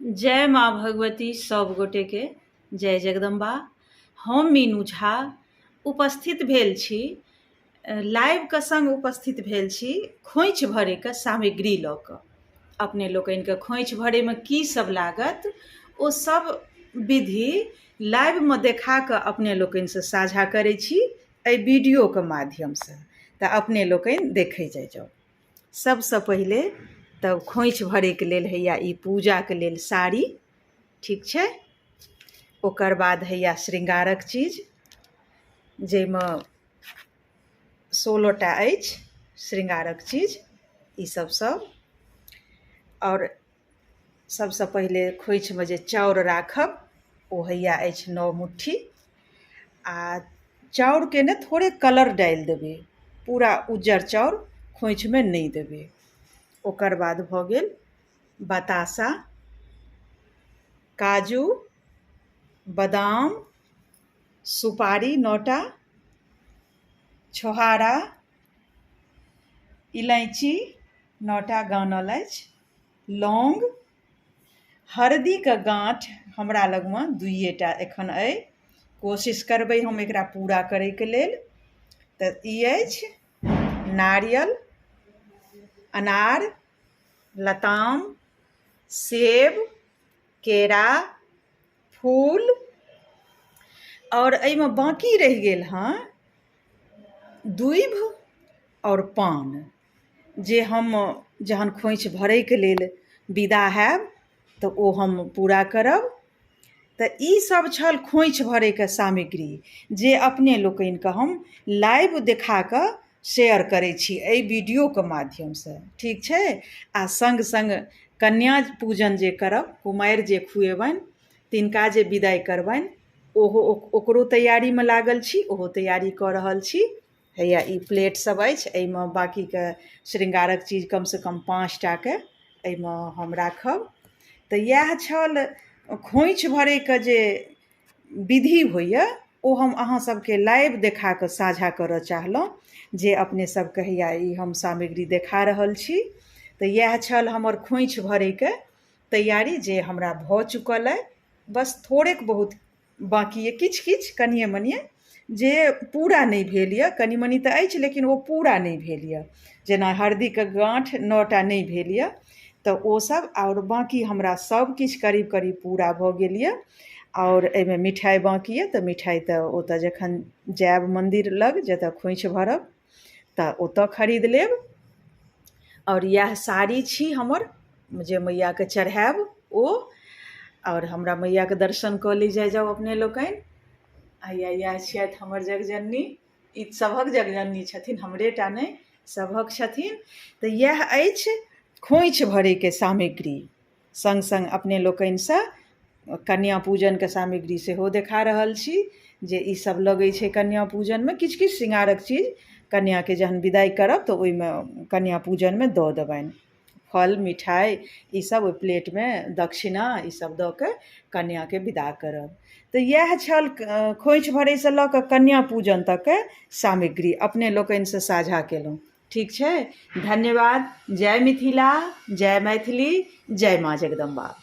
जय माँ भगवती सब गोटेके जय जगदम्बा। हम मीनू झा उपस्थित भेल छी, लाइवके संग उपस्थित भेल छी खोइछ भरैके सामग्री लऽ कऽ। अपने लोकनिके खोइछ भरैमे की सब लागत ओ सब विधि लाइवमे देखा कऽ अपने लोकनिसँ साझा करै छी एहि वीडियोके माध्यमसँ, तऽ अपने लोकनि देखै जाइ जाउ। सबसँ पहिले तऽ खोइछ भरैके लेल हैया ई पूजाके लेल साड़ी, ठीक छै। ओकर बाद हैया श्रृंगारक चीज, जाहिमे 16टा अछि श्रृंगारक चीज, ई सब सब। आओर सबसँ पहिले खोइछमे जे चाउर राखब ओ हैया अछि 9 मुट्ठी। आ चाउरके ने थोड़े कलर डालि देबै, पूरा उज्जर चाउर खोइछमे नहि देबै। ओकर बाद भऽ गेल बताशा, काजू, बादाम, सुपारी 9टा, छोहारा, इलायची 9टा गानल अछि, लौंग, हरदीके गाँठ हमरा लगमे 2टा एखन अइ, कोशिश करबै हम एकरा पूरा करैके लेल। तऽ ई अछि नारियल, अनार, लताम, सेब, केरा, फूल, आओर एहिमे बाँकी रहि गेल हँ दूभि आओर पान, जे हम जहन खोइछ भरैके लेल विदा हैब तऽ ओ हम पूरा करब। तऽ ई सब छल खोइछ भरैके सामग्री, जे अपने लोकनिके हम लाइव देखा कऽ शेयर करै छी एहि वीडियोके माध्यमसँ, ठीक छै। आ सङ्ग सङ्ग कन्या पूजन जे करब, कुमारि जे खुएबनि, तिनका जे विदाइ करबनि, ओहो ओकरो तैयारीमे लागल छी, ओहो तैयारी कऽ रहल छी। हैया ई प्लेट सब अछि, एहिमे बाँकीके श्रृंगारक चीज कमसँ कम 5टाके एहिमे हम राखब। तऽ इएह छल खोइछ भरैके जे विधि होइए, ओ हम अहाँ सबके लाइव देखा कऽ साझा करऽ चाहलहुँ, जे अपने सबके हैया ई हम सामग्री देखा रहल छी। तऽ इएह छल हमर खोइछ भरैके तैयारी, जे हमरा भऽ चुकल अइ, बस थोड़ेक बहुत बाँकी यऽ, किछु किछु कनिए मनिए जे पूरा नहि भेल यऽ, कनि मनि तऽ अछि लेकिन ओ पूरा नहि भेल यऽ, जेना हरदीके गाँठ 9टा नहि भेल यऽ, तऽ ओ सब। आओर बाँकी हमरा सब किछु करीब करीब पूरा भऽ गेल यऽ। आओर एहिमे मिठाइ बाँकी यऽ, तऽ मिठाइ तऽ ओतऽ जखन जायब मन्दिर लग जतऽ खोइछ भरब तऽ ओतऽ खरीद लेब। आओर इएह साड़ी छी हमर, जे मैयाके चढ़ायब ओ। आओर हमरा मैयाके दर्शन कऽ ली जाइ जाउ अपने लोकनि। आ इएह छियथि हमर जगजननी, ई सभक जगजननी छथिन, हमरे टा नहि सभक छथिन। तऽ इएह अछि खोइछ भरैके सामग्री। सङ्ग सङ्ग अपने लोकनिसँ कन्या पूजनके सामग्री सेहो देखा रहल छी, जे ई सब लगै छै कन्या पूजनमे। किछु किछु श्रृंगारक चीज कन्याके जहन विदाइ करब तऽ ओहिमे कन्या पूजनमे दऽ देबनि, फल मिठाइ ई सब ओहि प्लेटमे, दक्षिणा ई सब दऽ कऽ कन्याके विदा करब। तऽ इएह छल खोइछ भरैसँ लऽ कऽ कन्या पूजन तकके सामग्री अपने लोकनिसँ साझा केलहुँ, ठीक छै। धन्यवाद। जय मिथिला, जय मैथिली, जय माँ जगदम्बा।